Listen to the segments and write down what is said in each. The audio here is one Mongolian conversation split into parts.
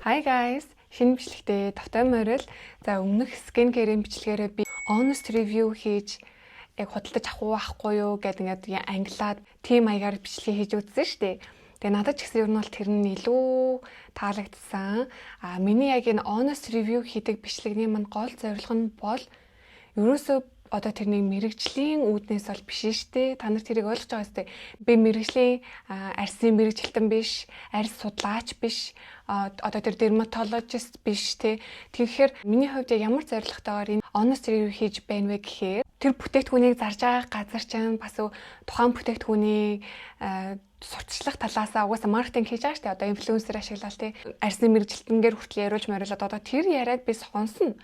Hi guys. Шинэ бичлэгтээ тавтай морил. За, өмнөх skin care-ийн бичлэгээрээ би honest review хийж, яг худалдаж авах уу, авахгүй юу гэд ингээд ангилаад тийм маягаар бичлэг хийж үзсэн шүү дээ. Тэгээ надад ч гэсэн ер нь бол тэр нь илүү таалагдсан. А миний яг энэ honest review хийдэг бичлэгний мань гол зорилго нь бол ерөөсөө одоо тэр нэг мэргэжлийн үүднээс бол биш шүү дээ. Та нар тэрийг ойлгож байгаа үстэй. Би мэргэжлийн арьсны мэргэжилтэн биш, арьс судлаач биш, одоо тэр dermatologist биш те. Тэгэхээр миний хувьд яг ямар зорилготойгоор энэ honest review хийж байна вэ гэхээр тэр бүтээгдэхүүнийг зарж байгаа газар чинь бас тухайн бүтээгдэхүүний сурталчлах талаасаа угаасаа маркетинг хийж байгаа шүү дээ. Одоо инфлюенсер ашиглал тий. Арьсны мэргэжилтэнгээр хүртэл яриулж мориулаад одоо тэр яриаг би сонсно.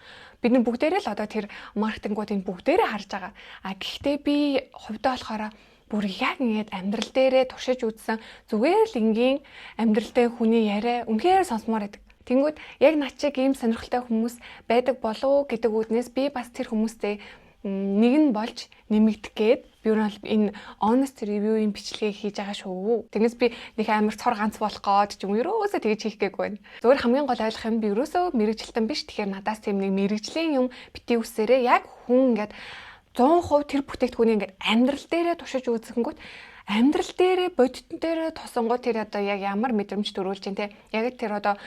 Бид нар бүгдээрээ л одоо тэр маркетингуудыг бүгдээрээ харж байгаа. А гэхдээ би хувьдаа болохоор бүр яг ингээд амьдрал дээрээ туршиж үзсэн, зүгээр л энгийн амьдралтай хүний яриа үнэхээр сонсомоор байдаг. Тэнгүүд яг над чиг ийм сонирхолтой хүмүүс байдаг болов уу гэдэг үүднээс би бас тэр хүмүүстэй нэг нь болж нэмэгдэх гээд би өөр бол энэ honest review-ийн бичлэгийг хийж байгаа шүү. Тэгээс би нэг амар цор ганц болох гээд ч юм ерөөсөө тэгж хийх гээгүй байна. Зөвхөн хамгийн гол ойлгох юм, би ерөөсөө мэргэжилтэн биш. Тэгэхээр надаас тийм нэг мэргэжлийн юм битгий хүсээрэй. Яг хүн ингээд 100% тэр бүтээгдэхүүнийг ингээд амьдрал дээрээ туршиж үзэхэнгүүт, амьдрал дээрээ, бодитон дээрээ тусангууд тэр одоо яг ямар мэдрэмж төрүүлж чинь те, яг тэр одоо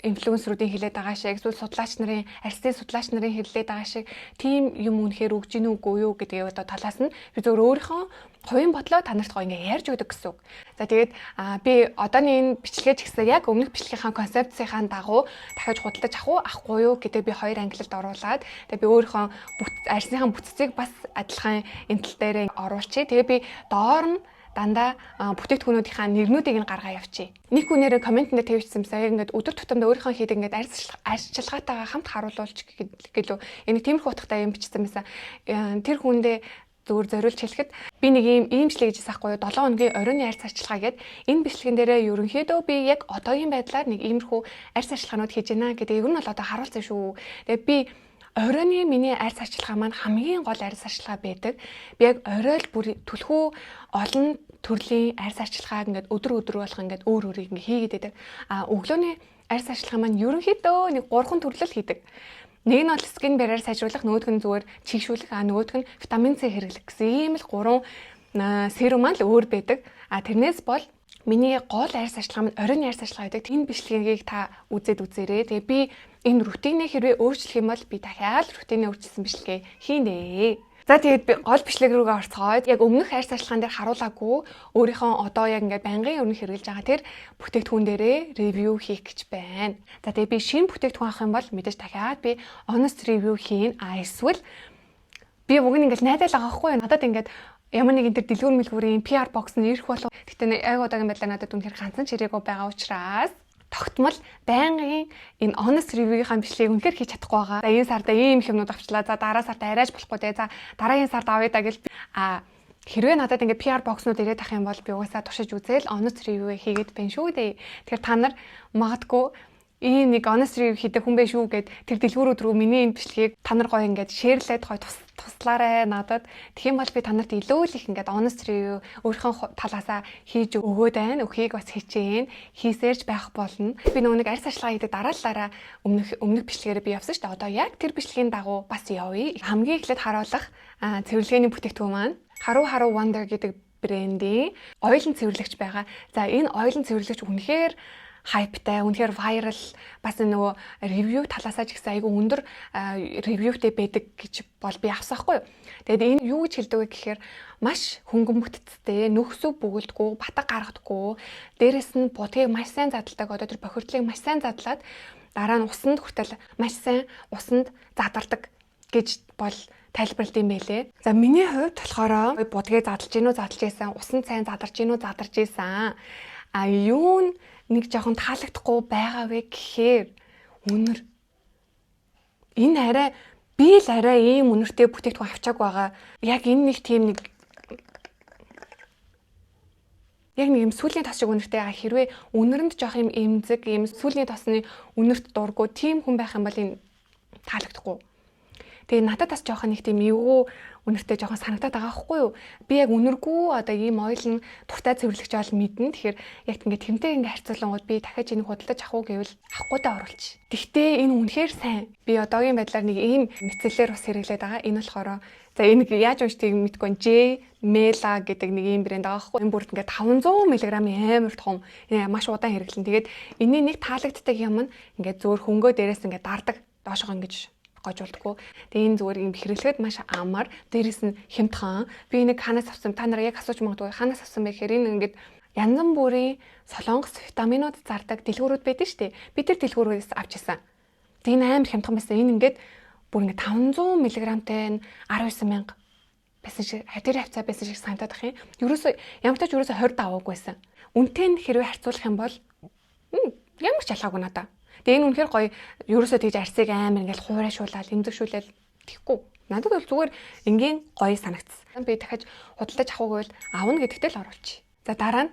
инфлюенсерүүдийн хэлээд байгаа шиг, эсвэл судлаач нарын, арьсны судлаач нарын хэлээд байгаа шиг тийм юм үнэхээр өгж гинүү, үгүй юу гэдгийг одоо талаас нь би зөвхөн өөрийнхөө хувийн бодлоо та нарт гоё ингээ ярьж өгдөг гэсэн үг. За, тэгээд би одооны энэ бичлэгээ ч гэсэн яг өмнөх бичлэгийнхаа концепцийнхаа дагуу дахиж худалдаж авах уу, авахгүй юу гэдэг би хоёр ангилалд оруулаад, тэгээд би өөрийнхөө арьсныхаа бүтцийг бас адилхан энэ тал дээр оруулчих. Тэгээд би доор нь дандаа бүтээгдэхүүнүүдийнхаа нэрнүүдийг нь гаргаа явчих. Нэг хүнээрээ comment-энд тавьчихсан юмсаа яг ингээд өдөр тутамдаа өөрийнхөө хийдэг ингээд арьсчилгаатайгаа хамт харуулуулж гэлүү. Энэ тиймэрхүү утгатай юм бичсэн байсан. Тэр хүндээ зүгээр зориулж хэлэхэд би нэг ийм ийм бичлэг хийжсэн байхгүй юу, 7 хоногийн оройн арьс арчилгаа гээд. Энэ бичлэгэн дээрээ ерөнхийдөө би яг одоогийн байдлаар нэг иймэрхүү арьс арчилгаанууд хийж байна гэдэг ер нь бол одоо харуулсан шүү. Тэгээ би оройны миний арьс арчилгаа маань хамгийн гол арьс арчилгаа байдаг. Би яг орой л бүр түлхүү олон төрлийн арьс арчилгааг ингээд өдөр өдөр болох ингээд өөр өөрийг ингээд хийгээд байдаг. А өглөөний арьс арчилгаа маань ерөнхийдөө нэг гурван төрлөл хийдэг. Нэг нь бол skin barrier сайжруулах, нөгөөх нь зүгээр чийгшүүлэх, а нөгөөх нь витамин С хэрэглэх гэсэн ийм л гурван serum маань л өөр байдаг. А тэрнээс бол миний гол арьс арчилгаа маань оройн арьс арчилгаа байдаг. Энэ бичлэгийг та үзээд үзээрэй. Тэгээ би энэ routine-ээ хэрвээ өөрчлөх юм бол би дахиад routine-ээ өөрчилсөн бичлэгээ хийнэ. За, тэгээд би гол бичлэг рүүгээ орцгоё. Яг өмнөх арьс арчилгаан дээр харуулаагүй, өөрийнхөө одоо яг ингээд байнгын өмнө хэрэглэж байгаа тэр бүтээгдэхүүн дээрээ review хийх гэж байна. За, тэгээд би шинэ бүтээгдэхүүн авах юм бол мэдээж дахиад би honest review хийн. А эсвэл би уг нь ингээд найдал байгаа байхгүй юу? Надад ингээд ямар нэгэн тэр дэлгүүр мэлгүүрийн PR box нь ирэх болов. Гэхдээ яг одоогийн байдлаар надад үнэхээр ганцхан ч ирээгүй байгаа учраас тогтмол байнгын энэ honest review-ийн бичлэгийг үнэхээр хийж чадахгүй байгаа. За, энэ сарда ийм их юмнууд авчлаа. За, дараа сард арайж болохгүй те. За, дараагийн сард авъя да гэл. А хэрвээ надад ингээ PR box-нууд ирээд ах юм бол би угаасаа туршиж үзээл honest review хийгээд байна шүү дээ. Тэгэхээр та нар магадгүй ийм нэг honest review хийдэг хүн байх шүү гэд тэр дэлгүүрүүд рүү миний энэ бичлэгийг та нар гоё ингээд share-лээд гоё туслаарай надад. Тэгэх юм бол би та нарт илүү л их ингээд honest review өөрийнхөө талаасаа хийж өгөөд байна. Өгөхийг бас хичээн. Хийсээрч байх болно. Би нөгөө нэг арьс арчилгаа хийдэг дараалалаараа өмнөх өмнөх бичлэгээр би явсан шүү дээ. Одоо яг тэр бичлэгийн дагуу бас явъя. Хамгийн эхлээд харуулах цэвэрлэгээний бүтээгдэхүүн маань Haru Haru Wonder гэдэг брендийн ойлон цэвэрлэгч байгаа. За, энэ ойлон цэвэрлэгч үнэхээр hype-тай, үнэхээр viral, бас нөгөө review талаасаа ч гэсэн айгүй өндөр review-тэй байдаг гэж бол би авсан хгүй юу. Тэгээд энэ юу гэж хэлдэг вэ гэхээр маш хөнгөн бүтцтэй, нөхсөв бөглөдгүү, батга гаргадаггүй, дээрэс нь будгийг маш сайн задалдаг, одоо тэр бохирдлыг маш сайн задлаад дараа нь усанд хүртэл маш сайн усанд задардаг гэж бол тайлбарлалт юм байлээ. За, миний хувьд болохоор будгийг задлж гинүү, задлж исэн, усанд сайн задарч гинүү, задарч исэн. А юу нэг жоохон таалагдахгүй байгаа вэ гэхээр үнэр. Энэ арай би л арай ийм үнэртэй бүтээгдэхүүн авчаагүй байгаа. Яг энэ нэг тийм нэг яг нэг юм сүүлийн тос шиг үнэртэй байгаа. Хэрвээ үнэрэнд жоох юм эмзэг, ийм сүүлийн тосны үнэрт дургу тийм хүн байх юм бол энэ таалагдахгүй. Тэгээ надад бас жоохон нэг тийм эвгүй үнэртэй жоохон санагдаад байгаа байхгүй юу? Би яг үнэргүй одоо ийм oil нь дуртай цэвэрлэгч бол мэднэ. Тэгэхээр яг ингээд тэрнтэй ингээд харьцуулангууд би дахиад энийг худалдаж авах уу гэвэл авахгүйдээ оруулчих. Тэгтээ энэ үнэхээр сайн. Би одоогийн байдлаар нэг ийм micellar ус хэрэглээд байгаа. Энэ болохоор, за, энэ яаж уншдгийг мэдэхгүй, J Mela гэдэг нэг ийм брэнд байгаа байхгүй. Энэ бүрт ингээд 500 мг амар том, маш удаан хэрэглэн. Тэгээд энэний нэг таалагддаг юм нь ингээд зөөр хөнгөө дээрээс ингээд дардаг. Доошогоо ингэж гожуулдаггүй. Тэгээ энэ зүгээр юм хэрэглэхэд маш амар. Дээрээс нь хямдхан. Би нэг ханаас авсан, та нараа яг асууж магадгүй, ханаас авсан бэ гэхээр энэ ингээд янз бүрийн солонгос витаминууд зардаг дэлгүүрүүд байдаг шүү дээ. Би тэр дэлгүүрээс авч исэн. Тэгээ энэ амар хямдхан байсан. Энэ ингээд бүр ингээд 500 мг-тай 19 мянга байсан шиг, тэр хавцаа байсан шиг санагдаад ах юм. Ерөөсөө ямар ч ерөөсөө 20 даваагүй байсан. Үнтэй нь хэрвээ харьцуулах юм бол ямар ч ялгаагүй надаа. Тэгээ энэ үнэхээр гоё, ерөөсөө тэгж арсыг амар ингээл хуурайшуулаад, эмзэгшүүлээл тэгэхгүй. Надад бол зүгээр энгийн гоё санагдсан. Би дахиад худалдаж авах гэвэл авна гэдэгтэй л оруулчих. За, дараа нь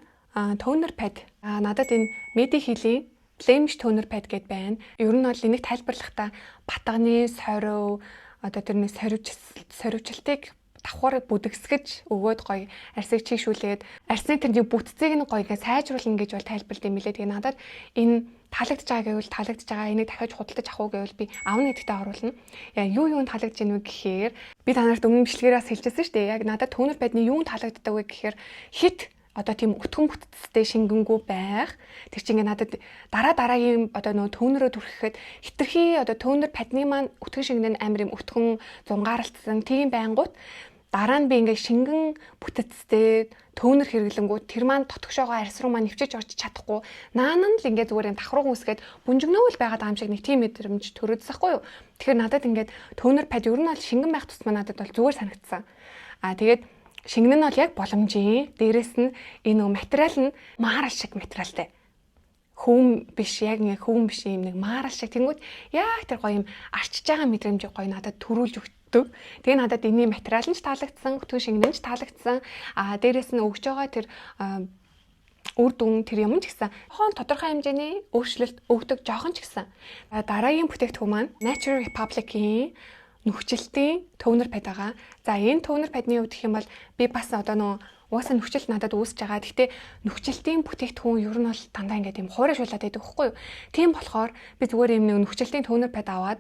toner pad. Надад энэ Mediheal-ийн Blemish toner pad гэд байна. Ер нь бол энийг тайлбарлахдаа батганы сорив, одоо тэрний сорвичлтыг давхар бүдэгсгэж өгөөд гоё арсыг чийгшүүлээд арсны тэр нэг бүтцийг нь гоё ингээ сайжруулна гэж бол тайлбарлад юм билээ. Тэгээ надад энэ таалагдж байгаа гэвэл таалагдж байгаа. Энийг дахиад худалдаж авах уу гэвэл би авна гэдэгтээ оруулна. Яа, юу юунд таалагдж ийн вэ гэхээр би та нарт өмнө бичлэгээрээс хэлжсэн шүү дээ. Яг надад toner pad ны юунд таалагддаг вэ гэхээр хит одоо тийм өтгөн бүтцтэй шингэнгүй байх. Тэр чинь ингээ надад дараа дараагийн одоо нөгөө toner өө түрхэхэд хитрхи одоо toner pad ны маань өтгөн шингэн амар юм өтгөн зунгаарлцсан тийм байнгут дараа нь би ингээ шингэн бүтцтэй toner хэрэглэнгүүт тэр маань дотгошоогоо арьс руу маань нэвчэж орж чадахгүй, наан нь л ингээ зүгээр юм давхрууг үсгээд бүнжигнөө л байгаад байгаа юм шиг нэг тийм мэдрэмж төрөөдсөн хгүй юу. Тэгэхээр надад ингээд toner pad ер нь бол шингэн байх тусмаа надад бол зүгээр санагдсан. Аа, тэгээд шингэн нь бол яг боломжийн. Дээрээс нь энэ нөгөө материал нь марал шиг материалтай, хөвөн биш, яг нэг хөвөн биш, юм нэг марал шиг. Тэнгүүд яг тэр гоё юм арчиж байгаа мэдрэмжийг гоё надад төрүүлж өгдөг. Тэгээ надад энэний материал нь ч таалагдсан, өтгөн шингэн нь ч таалагдсан. А дээрээс нь өгж байгаа тэр үр дүн, тэр юм ч гэсэн хон тодорхой хэмжээний өөрчлөлт өгдөг, жоохон ч гэсэн. Дараагийн бүтээгдэхүүн маань Nature Republic-ийн нүхжилтийн toner pad байгаа. За, энэ toner pad ны хувьд гэх юм бол би бас одоо нөө угаасаа нүхжилт надад үүсэж байгаа. Гэхдээ нүхжилтийн бүтээгдэхүүн ер нь бол дандаа ингээд юм хуурайшуулад байдаг байхгүй юу? Тийм болохоор би зүгээр юм нэг нүхжилтийн toner pad аваад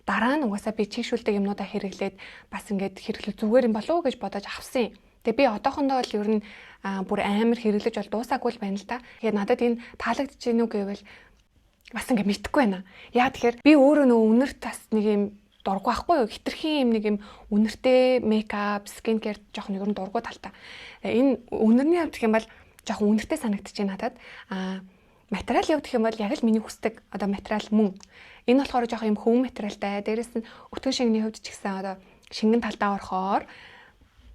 дараа нь угаасаа би чийгшүүлдэг юмнуудаа хэрэглээд бас ингээд хэрэглэл зүгээр юм болов уу гэж бодож авсан юм. Тэгээ би одоохондоо бол ер нь бүр амар хэрэглэж бол дуусаагүй л байна л да. Тэгэхээр надад энэ таалагдж гинүү гэвэл бас ингээ мэдэхгүй байна. Яа, тэгэхээр би өөрөө нөгөө үнэрт бас нэг юм дургүй байхгүй юу? Хитрхийн юм нэг юм үнэртэй makeup, skin care жоохон ер нь дургүй талтай. Энэ үнэрний хувьд гэх юм бол жоохон үнэртэй санагдчихэв надад. Аа, материал явах юм бол яг л миний хүсдэг одоо материал мөн. Энэ болохоор жоохон юм хөвөн материалтай. Дээрээс нь өтгөн шингэний хувьд ч гэсэн одоо шингэн талдаа орохоор.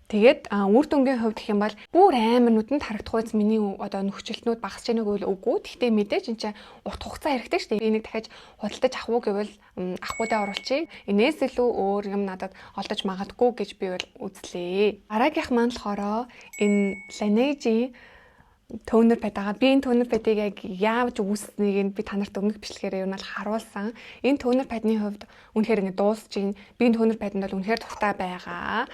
Тэгээд үр дүнгийн хувьд гэх юм бол бүр амар нүдэнд харагдах үз миний одоо нөхцөлтнүүд багасч яах гэвэл үгүй. Гэхдээ мэдээж энэ чинь урт хугацаа хэрэгтэй шүү дээ. Энийг дахиад худалдаж авах уу гэвэл авахгүйдээ оруулчих. Энээс илүү өөр юм надад олдож магадгүй гэж би бол үзлээ. Дараагийнх маань болохоор энэ Laneige-ийн toner pad байгаа. Би энэ toner pad ыг яг яаж үүссэнийг нь би та нарт өмнөх бичлэгээр ер нь бол харуулсан. Энэ toner pad ны хувьд үнэхээр ингэ дуусч байна. Би энэ toner pad анд бол үнэхээр дуртай байгаа.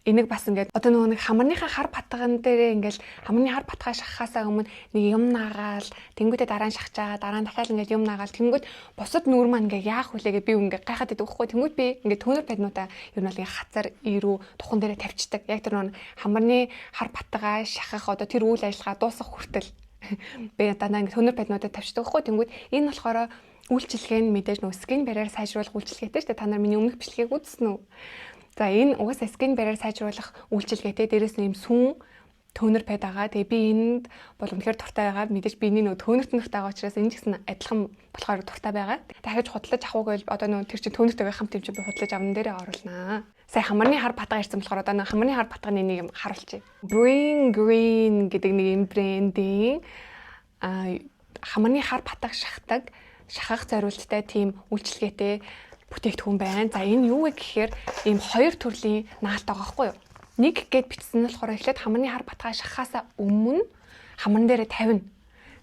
Энийг бас ингээд одоо нөгөө нэг хамарныхаа хар батган дээрээ ингээл хамарны хар батгаа шахахаасаа өмнө нэг юм наагаал, тэнгүүтээ дараа нь шахачаа, дараа нь дахиад ингээд юм наагаал, тэнгүүт бусад нүүр маань ингээд яах вүлээ гэж би ингээд гайхаад байдаг байхгүй. Тэнгүүт би ингээд toner pad нуудаа ер нь бол ингээд хацар ирүү тухан дээрээ тавьчихдаг. Яг тэр нөгөө хамарны хар батгаа шахах одоо тэр үйл ажиллагаа дуусах хүртэл би дандаа ингээд toner pad нуудаа тавьчихдаг байхгүй. Тэнгүүт энэ болохоор үйлчилгээ нь мэдээж нөгөө skin barrier сайжруулах үйлчилгээтэй шүү дээ. Та нар миний өмнөх бичлэгийг үзсэн үү? За, энэ угаасаа skin barrier сайжруулах үйлчилгээтэй, дээрээс нь юм сүүн toner pad байгаа. Тэгээ би энд бол үнэхээр дуртай байгаа. Мэдээж би энэ нөгөө toner т дуртай байгаа учраас энэ ч гэсэн адилхан болохоор дуртай байгаа. Дахиж худалдаж авах уу гэвэл одоо нөгөө тэр чинь toner тэйгээ хамт юм чи би худалдаж аван дээрээ оруулнаа. Сая хамарны хар батга ирсэн болохоор одоо нөгөө хамарны хар батганы нэг юм харуулчих. Bring Green гэдэг нэг юм брендийн хамарны хар батга шахдаг, шахах зориулттай тийм үйлчилгээтэй бүтээгдэхүүн байна. За, энэ юу вэ гэхээр ийм хоёр төрлийн наалт байгаа байхгүй юу? Нэг гээд бичсэн нь болохоор эхлээд хамарны хар батгаа шахахаасаа өмнө хамарн дээрээ тавина.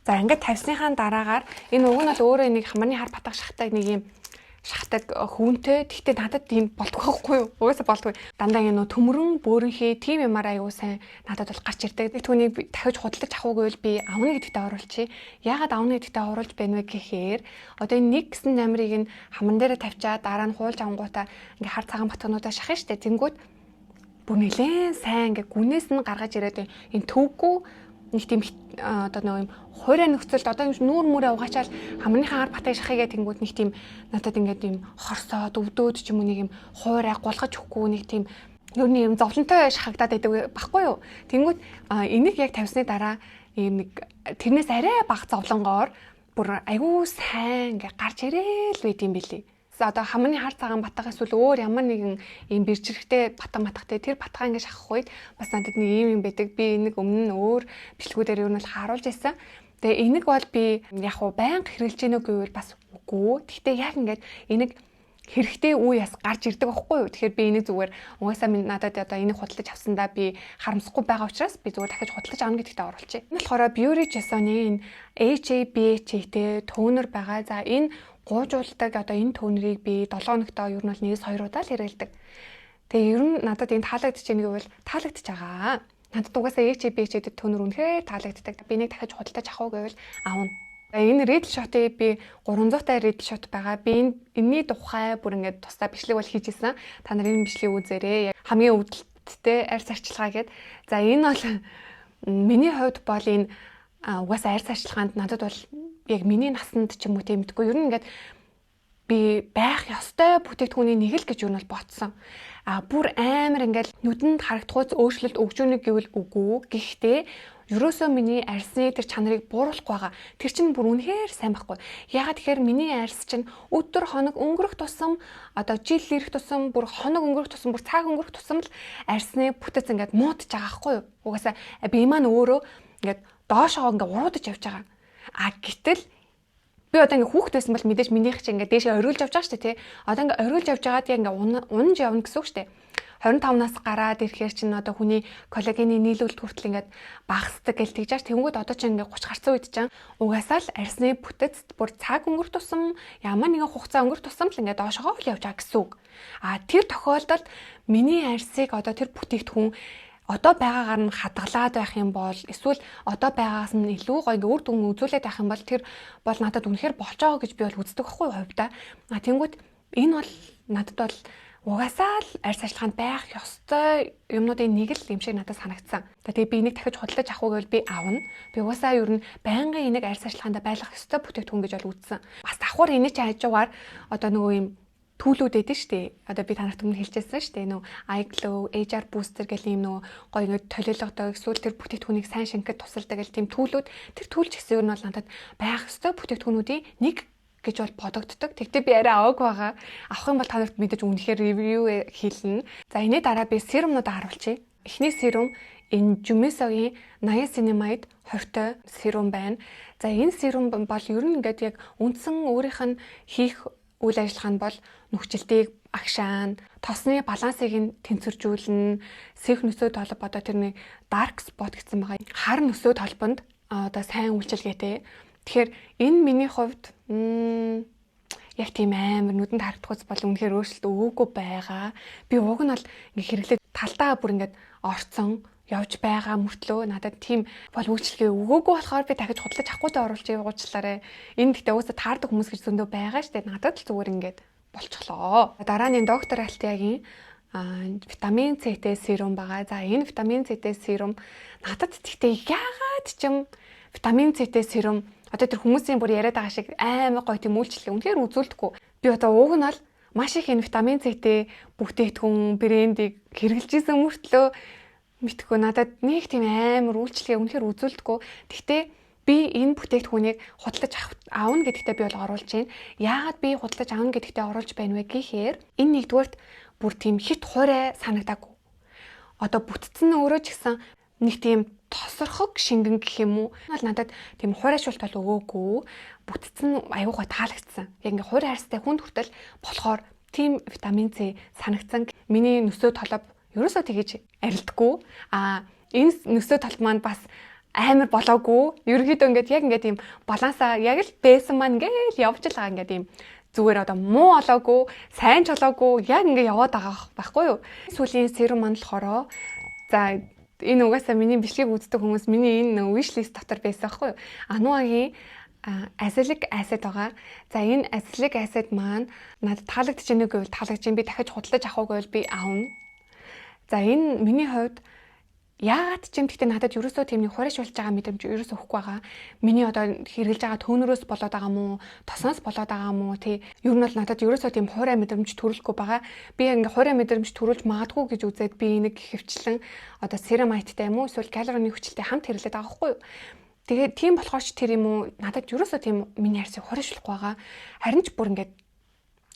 За, ингээд тавьсныхаа дараагаар энэ уг нь бол өөрөө нэг хамарны хар батга шахдаг нэг юм шахдаг хүүнтэй. Гэхдээ надад тийм болдгоо байхгүй юу? Угаасаа болдгоо. Дандаа ингэ нөө төмөрөн бөөрөнхий тийм юмар аюу сайн надад бол гарч ирдэг. Түүнийг дахиж худалдаж авах уу гэвэл би авна гэдэгтээ оруулчих. Яагаад авна гэдэгтээ оруулж байна вэ гэхээр одоо энэ нэг гэсэн номерыг нь хаман дээрээ тавьчаад дараа нь хуулж авангуудаа ингээ хар цагаан батгнуудаа шахна штэ. Тэнгүүд бүр нэлээд сайн ингээ гүнээс нь гаргаж ирээд энэ төвгүй нэг тийм одоо нэг юм хуурай нөхцөлд одоо юм нүүр мүрээ угаачаал хамрынхаа ар батыг шахыгээ тэнгүүд нэг тийм надад ингээд юм хорсоод өвдөөд ч юм уу нэг юм хуурай гулгаж өгөхгүй нэг тийм ер нь юм зовлонтой шахагдаад байдаг байхгүй юу. Тэнгүүд энийг яг тавьсны дараа ийм нэг тэрнээс арай бага зовлонгоор бүр айгүй сайн ингээ гарч ирээл байд юм билий. Одоо хамны хар цагаан батга эсвэл өөр ямар нэгэн ийм бэржрэхтэй батга матгатай тэр батгаа ингээ шахах үед бас надад нэг ийм юм байдаг. Би энийг өмнө нь өөр бичлэгүүдээр ер нь бол харуулж байсан. Тэгээ энийг бол би яг уу байнга хэрэглэж гэнэ гэвэл бас үгүй. Гэхдээ яг ингээд энийг хэрэгтэй үе яс гарч ирдэг байхгүй юу. Тэгэхээр би энийг зүгээр угаасаа минь надад одоо энийг худалдаж авсандаа би харамсахгүй байгаа учраас би зүгээр дахиж худалдаж авна гэдэгтээ оруулчих. Энэ болохоор Beauty Joseon-ы энэ HA BHA-тэй toner байгаа. За, энэ гуужуулдаг одоо энэ toner ыг би 7 хоногтоо ер нь бол 1-2 удаа л хэрэглэдэг. Тэгээ ер нь надад энэ таалагдчих юм гэвэл таалагдчих байгаа. Надад угаасаа HA BHA гэдэг toner үнэхээр таалагддаг. Би нэг дахиж худалдаж авах уу гэвэл авна. Энэ Reedle Shot-ыг би 300 тай Reedle Shot байгаа. Би энэ энэний тухай бүр ингээд тусдаа бичлэг бол хийж исэн. Та нар энэ бичлэгийг үзээрэй. Хамгийн өвдөлттэй арьс арчилгаа гээд. За, энэ бол миний хувьд бол энэ угаасаа арьс арчилгаанд надад бол яг миний насанд ч юм уу тийм мэдгүй. Ер нь ингээд би байх ёстой бүтээгдэхүүний нэг л гэж юу нь бол ботсон. А бүр амар ингээл нүдэнд харагдахуйц өөрчлөлт өгч өгнө гэвэл үгүй. Гэхдээ ерөөсөө миний арьсны тэр чанарыг бууруулахгүй байгаа. Тэр чинь бүр үнэхээр сайн байхгүй. Яагаад тэгэхээр миний арьс чинь өдөр хоног өнгөрөх тусам, одоо жил ирэх тусам, бүр хоног өнгөрөх тусам, бүр цаг өнгөрөх тусам л арьсны бүтэц ингээд муудаж байгаа байхгүй юу? Угаасаа би маань өөрөө ингээд доошоо ингээд уруудаж явж байгаа. А гэтэл би одоо ингээ хүүхэд байсан бол мэдээж минийх чинь ингээ дээшээ оргиулж явж байгаа шүү дээ, тий. Одоо ингээ оргиулж явж байгаад яг ингээ унаж явна гэсэн үг шүү дээ. 25 нас гараад ирэхээр чинь одоо хүний коллагены нийлүүлэлт хүртэл ингээд багасдаг гэж тэгж ааш. Тэнгүүд одоо чинь ингээд 30 гарсан үед чинь угаасаа л арьсны бүтэцд бүр цаг өнгөрөх тусам, ямар нэгэн хугацаа өнгөрөх тусам л ингээд доошогоо л явж байгаа гэсэн үг. А тэр тохиолдолд миний арьсыг одоо тэр бүтээгдэхүүн одоо байгаагаар нь хадгалаад байх юм бол эсвэл одоо байгаагаас нь илүү гоё ингээ үр дүн үзүүлээд байх юм бол тэр бол надад үнэхээр болж байгаа гэж би бол үздэг байхгүй хувьдаа. А тэнгүүт энэ бол надад бол угаасаа л арьс арчилгаанд байх ёстой юмнуудын нэг л юм шиг надад санагдсан. Тэгээ би энийг дахиж худалдаж авах уу гэвэл би авна. Би угаасаа ер нь байнгын энийг арьс арчилгаанд байлгах ёстой бүтээгдэхүүн гэж бол үзсэн. Бас давхар энийг чи хажуугаар одоо нөгөө юм tool үүд өгдөн штэ. Одоо би та нарт өмнө хэлжсэн штэ. Нөө iGlow, HR Booster гэх юм нөгөө гоё ингээд толиологдоо эсвэл тэр бүтээгдэхүүнийг сайн шингэхэд тусалдаг гэл тийм tool үүд, тэр tool ч гэсэн ер нь бол надад байх ёстой бүтээгдэхүүнүүдийн нэг гэж бол бодогддог. Тэгтээ би арай аваагүй байгаа. Авах юм бол та нарт мэдээж үнэхээр review хийлнэ. За, энэний дараа би serum нуудаа харуулчихъя. Эхний serum энэ Jumiso-гийн Niacinamide 20-той serum байна. За, энэ serum бол ер нь ингээд яг үндсэн өөрийнх нь хийх үйл ажиллагаа нь бол нүхжилтийг агшаана, тосны балансыг нь тэнцвэржүүлнэ, сэх нөсөө толб, одоо тэрний dark spot гэсэн байгаа. Хар нөсөө толбонд одоо сайн үйлчилгээтэй. Тэгэхээр энэ миний хувьд яг тийм амар нүдэнд харагдах бол үнэхээр өөрчлөлт өгөөгүй байгаа. Би уг нь бол ингээ хэрэглээд талдаа бүр ингээд орцсон явж байгаа мөртлөө надад тийм бол үйлчлэгээ өгөөгүй болохоор би дахиж худалдаж авахгүйтэй оруулж уучлаарай. Энэ гэхдээ угаасаа таардаг хүмүүс гэж зөндөө байгаа штэ. Надад л зүгээр ингээд болчихлоо. Дараа нь доктор Алтиагийн витамин C-тэй serum байгаа. За, энэ витамин C-тэй serum надад тэгтээ яагаад ч юм витамин C-тэй serum одоо тэр хүмүүсийн бүр яриад байгаа шиг амар гоё тийм үйлчлэгээ үнэхээр үзүүлдэхгүй. Би одоо уг нь бол маш их энэ витамин C-тэй бүтээгдэхүүн брендийг хэрэглэж исэн мөртлөө мэдхгүй, надад нэг тийм амар үйлчлэгээ үнэхээр үзүүлдэггүй. Тэгтээ би энэ бүтээгдэхүүнийг худалдаж авна гэдэгтээ би бол оруулж байна. Яагаад би худалдаж авна гэдэгтээ оруулж байна вэ гэхээр энэ нэгдүгээрт бүр тийм хит хуурай санагдаагүй. Одоо бүтцэн нь өөрөө ч гэсэн нэг тийм тосорхог шингэн гэх юм уу. Бол надад тийм хуурайшуулт бол өгөөгүй. Бүтцэн аюу гой таалагдсан. Яг ингээ хуурай арьстай хүнд хүртэл болохоор тийм витамин С санагдсан. Миний нөсөө толоб ерөөсөө тэгэж арилдаггүй. А энэ нөсөө толб маань бас амар болоогүй. Ерөнхийдөө ингээд яг ингээд ийм балансаа яг л байсан маань ингээд явж л байгаа, ингээд ийм Зүгээр одоо муу олоогүй, сайн ч олоогүй, яг ингээ яваад байгаа байхгүй юу? Сүүлийн serum маань болохоор, за, энэ угаасаа миний бичлэгийг үздэг хүмүүс миний энэ wish list дотор байсан байхгүй юу? Anua-гийн azelaic acid байгаа. За, энэ azelaic acid маань надад таалагдж байна гэвэл таалагдж байна. Би дахиж худалдаж авах уу гэвэл би авна. За, энэ миний хувьд яагаад ч юм, гэхдээ надад ерөөсөө тийм нэг хуурайшуулж байгаа мэдрэмж ерөөсөө өгөхгүй байгаа. Миний одоо хэрэглэж байгаа toner өөс болоод байгаа мó, тосноос болоод байгаа мó, тий. Ер нь бол надад ерөөсөө тийм хуурай мэдрэмж төрүүлэхгүй байгаа. Би ингээ хуурай мэдрэмж төрүүлж магадгүй гэж үзээд би энийг хөвчлэн одоо ceramide-тай юм уу эсвэл гиалуроны хүчлэлтэй хамт хэрэглээд байгаа байхгүй юу? Тэгээд тийм болохоор ч тэр юм уу, надад ерөөсөө тийм миний арьсыг хуурайшуулахгүй байгаа. Харин ч бүр ингээд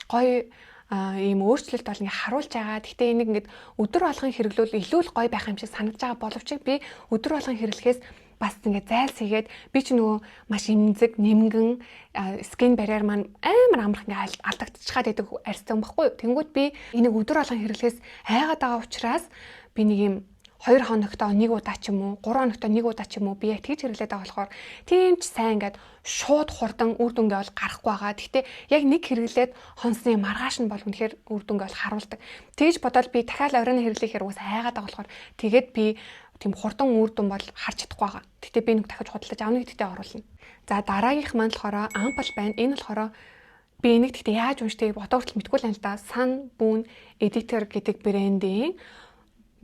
гоё ийм өөрчлөлт бол ингээ харуулж байгаа. Гэхдээ энийг ингээд өдөр болгон хэрэглүүл илүү л гоё байх юм шиг санагдаж байгаа боловч би өдөр болгон хэрэглэхээс бас ингээ зайлсхийгээд, би ч нөгөө маш эмзэг, нэмгэн skin barrier маань амар амарх ингээ алдагдчихаад байдаг арьстай юм баггүй юу. Тэнгүүд би энийг өдөр болгон хэрэглэхээс айгаад байгаа учраас би нэг юм 2 хоногтоо нэг удаа ч юм уу, 3 хоногтоо нэг удаа ч юм уу би яг тэгж хэрэглээд байгаа болохоор тийм ч сайн ингээд шууд хурдан үр дүнгээ бол гарахгүй байгаа. Гэхдээ яг нэг хэрэглээд хонсны маргааш нь бол үнэхээр үр дүнгээ бол харуулдаг. Тэгж бодоод би дахиад оройн хэрэглэхээр уус айгаад байгаа болохоор тэгээд би тийм хурдан үр дүн бол харж чадахгүй байгаа. Гэхдээ би нэг дахиж худалдаж авна гэдэгтээ оруулна. За, дараагийнх маань болохоор ampoule байна. Энэ болохоор би энийг гэхдээ яаж уншдгийг одоо хүртэл мэдэхгүй л байна л да. Sun Boon Editor гэдэг брендийн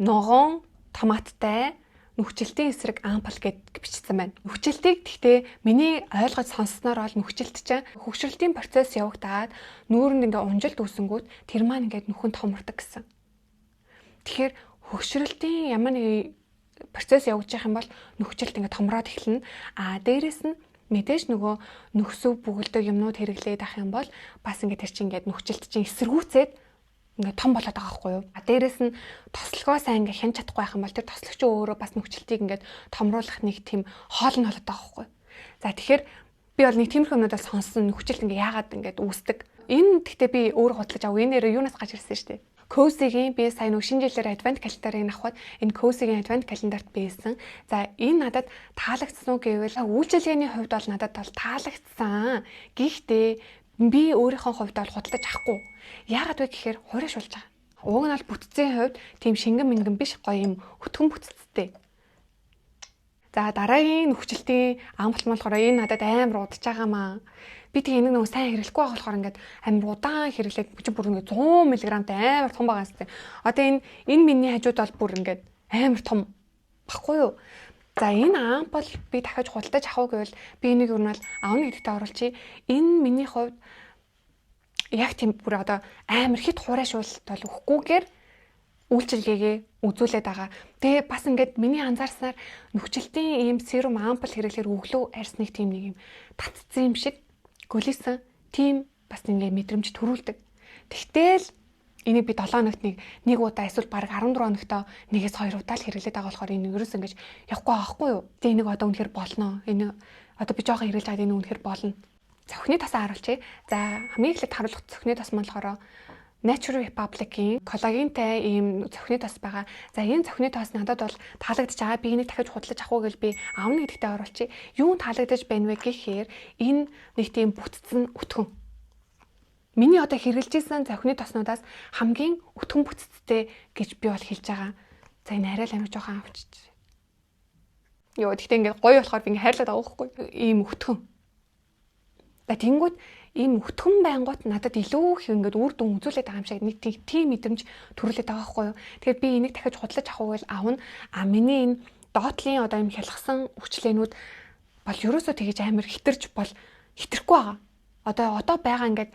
ногоон томаттай нүхжилтийн эсрэг ampoule гэд бичсэн байна. Нүхжилтийг гэхдээ миний ойлгож сонссноор бол нүхжилт чинь хөгшрөлтийн процесс явагдаад нүүрэнд ингээ унжилт үүсэнгүүт тэр маань ингээд нүхэн томордог гэсэн. Тэгэхээр хөгшрөлтийн ямар нэг процесс явагдаж явах юм бол нүхжилт ингээ томроод эхэлнэ. А дээрэс нь мэдээж нөгөө нөхсөв бүгэлдэг юмнууд хэрэглээд ах юм бол бас ингээ тэр чинь ингээд нүхжилт чинь эсэргүүцээд ингээ том болоод байгаа байхгүй юу. А дээрэс нь тослогоо сайн ингээ хянч чадахгүй байх юм бол тэр тослогч өөрөө бас нүхжилтийг ингээд томруулах нэг тийм хоол нь болоод байгаа байхгүй юу. За, тэгэхээр би бол нэг тиймэрхүү юмнуудаас сонссон, нүхжилт ингээ яагаад ингээд үүсдэг. Энэ гэхдээ би өөрөө худалдаж ав. Энэ нэрээ юунаас гарч ирсэн шүү дээ. Cozy-гийн би сая нэг шинэ жилээр advent calendar-ыг авахад энэ Cozy-гийн advent calendar-т байсан. За, энэ надад таалагдсан уу гэвэл үйлчилгээний хувьд бол надад бол таалагдсан. Гэхдээ би өөрийнхөө хувьд бол худалдаж авахгүй. Яагаад вэ гэхээр хуурайшуулж байгаа. Уг нь бол бүтцийн хувьд тийм шингэн мингэн биш, гоё юм өтгөн бүтцтэй. За, дараагийн нөхцөлтийн амгалт болохоор энэ надад амар удаж байгаа маа. Би тэгээ энийг нөгөө сайн хэрэглэхгүй байгаа болохоор ингээд амар удаан хэрэглээд чи бүр ингээд 100 мг-тай амар том байгаа юм. Одоо энэ миний хажууд бол бүр ингээд амар том баггүй юу? За, энэ ampoule би дахиж худалдаж авах уу гэвэл би энийг ер нь бол авна гэдэгтээ оруулчих. Энэ миний хувьд яг тийм бүр одоо амар хит хуурайшуулалт бол өгөхгүйгээр үйлчилгээгээ үзүүлээд байгаа. Тэгээ бас ингээд миний анзаарснаар нүхжилтийн ийм serum ampoule хэрэглэхээр өглөө арьсныг тийм нэг юм татцсан юм шиг гөлийсөн тийм бас ингээд мэдрэмж төрүүлдэг. Тэгтэл энийг би 7 хоногт нэг удаа эсвэл бараг 14 хоногтоо нэгээс хоёр удаа л хэрэглээд байгаа болохоор энэ ерөөс ингэж явахгүй байхгүй юу. Тэгээ энийг одоо үнэхээр болно. Энэ одоо би жоохон хэрэглэж байгаад энэ үнэхээр болно. Цохины тосоо харуулчих. За, хамгийн эхлээд харуулах цохины тос маань болохоор Nature Republic-ийн коллагентай ийм цохины тос байгаа. За, энэ цохины тос надад бол таалагдж байгаа. Би энийг дахиж худалдаж авах уу гэж би авна гэдэгтээ оруулчих. Юун таалагдаж байна вэ гэхээр энэ нэг тийм бүтцэн өтгөн. Миний одоо хэрэглэж исэн цохины тоснуудаас хамгийн өтгөн бүтцтэй гэж би бол хэлж байгаа. За, энэ арай л амар жоохон авчиж. Йоо, тэгтээ ингээд гоё болохоор би ингээд хайрлаад байгаа байхгүй. Ийм өтгөн. За, тэнгүүд ийм өтгөн байнгут надад илүү их ингээд үр дүн үзүүлээд байгаа юм шиг нэг тийм мэдрэмж төрүүлээд байгаа байхгүй юу. Тэгэхээр би энийг дахиж худалдаж авах уу гэж авна. А миний энэ доотлын одоо юм хялгасан өвчлэнүүд бол ерөөсөө тэгэж амар хитэрч бол хитрэхгүй байгаа. Одоо байгаа ингээд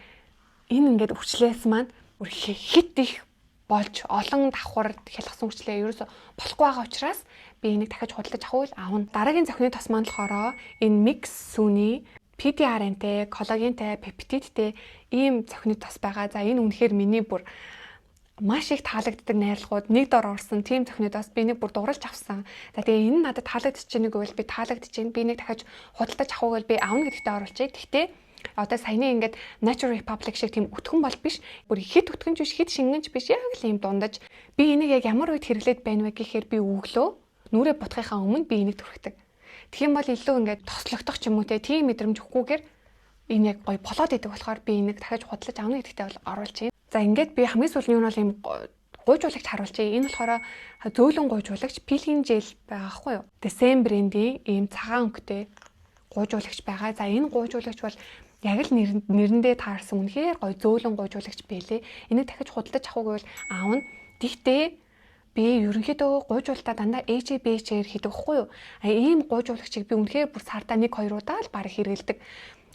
энэ ингээд өвчлээс маань бүр хит их болж олон давхар хялгасан өвчлээ ерөөсөө болохгүй байгаа учраас би энийг дахиж худалдаж авах уу авна. Дараагийн цохины тос маань болохоор энэ Mixsoon-ы PDRN-тэй, коллагентай, пептидтэй ийм цохины тос байгаа. За, энэ үнэхээр миний бүр маш их таалагддаг найрлагууд нэг дор орсон тийм цохины тос, би нэг бүр дурлж авсан. За, тэгээ энэ надад таалагдчих нэг гэвэл би таалагдчих чинь би нэг дахиж худалдаж авах уу гэвэл би авна гэдэгтээ оруулчих. Гэхдээ одоо саяны ингээд Nature Republic шиг тийм өтгөн бол биш. Бүр хит өтгөнч биш, хит шингэнч биш. Яг л ийм дундаж. Би энийг яг ямар үед хэрэглээд байна вэ гэхээр би өглөө нүрээ будахынхаа өмнө би энийг түрхдэг. Тэгэх юм бол илүү ингээд тослогдох ч юм уу те, тийм мэдрэмж өгөхгүйгээр Энэ яг гоё болоод идэг болохоор би энийг дахиж худалдаж авна гэдэгтээ бол оруулж байна. За, ингээд би хамгийн сүүлийн нь бол ийм гуйжуулагч харуулчихъя. Энэ болохоор зөөлөн гуйжуулагч, peeling gel байгаа хгүй юу? The Same брендийн ийм цагаан өнгөтэй гуйжуулагч байгаа. За, энэ гуйжуулагч бол яг л нэрэндээ таарсан үнэхээр гоё зөөлөн гуйжуулагч байлээ. Энийг дахиж худалдаж авах уу гэвэл аавна. Тэгтээ би ерөнхийдөө гуйжуулалтаа дандаа AHA BHA-ээр хийдэг хгүй юу? А ийм гуйжуулагчийг би үнэхээр бүр сардаа 1 2 удаа л баг хэрэглэдэг.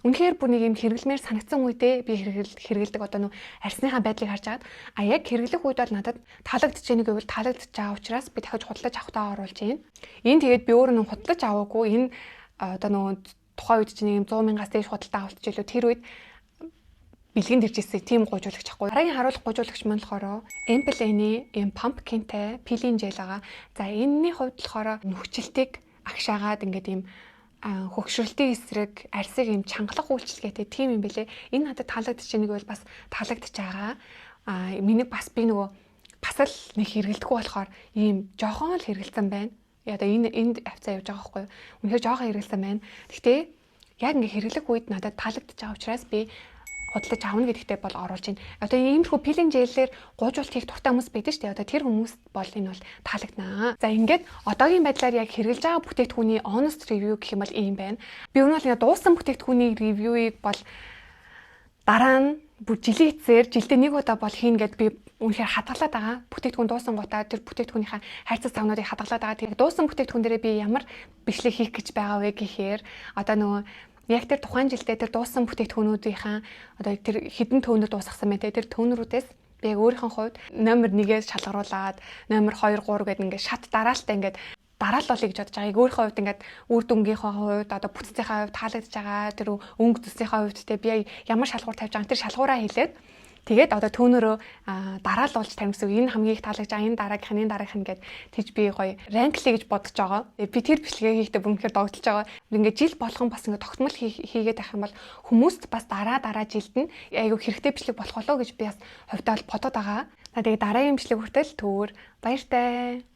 Үнэхээр бүр нэг юм хэрэглэмээр санагдсан үедээ би хэрэглэдэг, одоо нүү арьсныхаа байдлыг харж агаад. А яг хэрэглэх үед бол надад таалагдчихэв нэг гэвэл таалагдчихж байгаа учраас би дахиж худалдаж авахтаа оруулж байна. Энэ тэгээд би өөрөө нэг худалдаж аваагүй. Энэ одоо нөгөө тухайн үед чинь нэг 100 мянгаас дээш худалдаа авалт жилүү, тэр үед бэлгэнд ирж ирсэн тийм гуйжуулагч ахгүй. Дараагийн харуулах гуйжуулагч маань болохоор Ample-ний ийм pumpkin-тай peeling gel байгаа. За, энэний хувьд болохоор нүхжилтийг агшаагаад ингээд ийм хөгшрөлтийн эсрэг арьсыг ийм чангалах үйлчилгээтэй тийм юм бэлээ. Энэ надад таалагдчих нэг бол бас таалагдчих байгаа. А миний бас би нөгөө бас л нэг хэрэглэдэггүй болохоор ийм жоохон л хэрэгэлсэн байна. Одоо энэ энд авцаа явж байгаа байхгүй юу? Үнэхээр жоохон хэрэгэлсэн байна. Гэхдээ яг ингээ хэрэглэх үед надад таалагдчих байгаа учраас би худалдаж авна гэдэгтээ бол оруулж байна. Одоо иймэрхүү peeling gel-ээр гуйжуулалт хийх дуртай хүмүүс байдаг шүү дээ. Одоо тэр хүмүүс бол энэ бол таалагдана. За, ингээд одоогийн байдлаар яг хэрэглэж байгаа бүтээгдэхүүний honest review гэх юм бол ийм байна. Би өнөө бол ингээд дууссан бүтээгдэхүүний review-ыг бол дараа нь бүр жилийн эцсээр жилдээ нэг удаа бол хийн гэд би үнэхээр хадгалаад байгаа. Бүтээгдэхүүн дуусангуудаа тэр бүтээгдэхүүнийхээ хайрцаг загнуудыг хадгалаад байгаа. Тэр дууссан бүтээгдэхүүн дээрээ би ямар бичлэг хийх гэж байгаа вэ гэхээр одоо нөгөө яг тэр тухайн жилдээ тэр дууссан бүтээгдэхүүнүүдийнхаа одоо тэр хэдэн toner дуусгасан бэ те, тэр toner үүдээс би яг өөрийнхөө хувьд номер 1-ээс шалгаруулад номер 2 3 гэдэг ингээд шат дараалтаа ингээд дараал болъё гэж бодож байгаа. Яг өөрийнхөө хувьд ингээд үр дүнгийнхээ хувьд, одоо бүтцийнхээ хувьд таалагдж байгаа тэр өнгө төсийнхээ хувьд те, би ямар шалгуур тавьж байгаа, тэр шалгуураа хэлээд, тэгээд одоо toner өө дараалуулж тавина гэсэн. Энэ хамгийн их таалагдж байгаа, энэ дараагийнх нь, энэ дараагийнх нь гээд тийж би гоё rank лээ гэж бодож байгаа. Би тэр бичлэгээ хийхдээ бүр үнэхээр догдолж байгаа. Ингээд жил болгон бас ингээд тогтмол хийгээд байх юм бол хүмүүст бас дараа дараа жилд нь айгүй хэрэгтэй бичлэг болох болоо гэж би бас хувьдаа бол бодоод байгаа. Тэгээд дараагийн бичлэг хүртэл түр баяртай.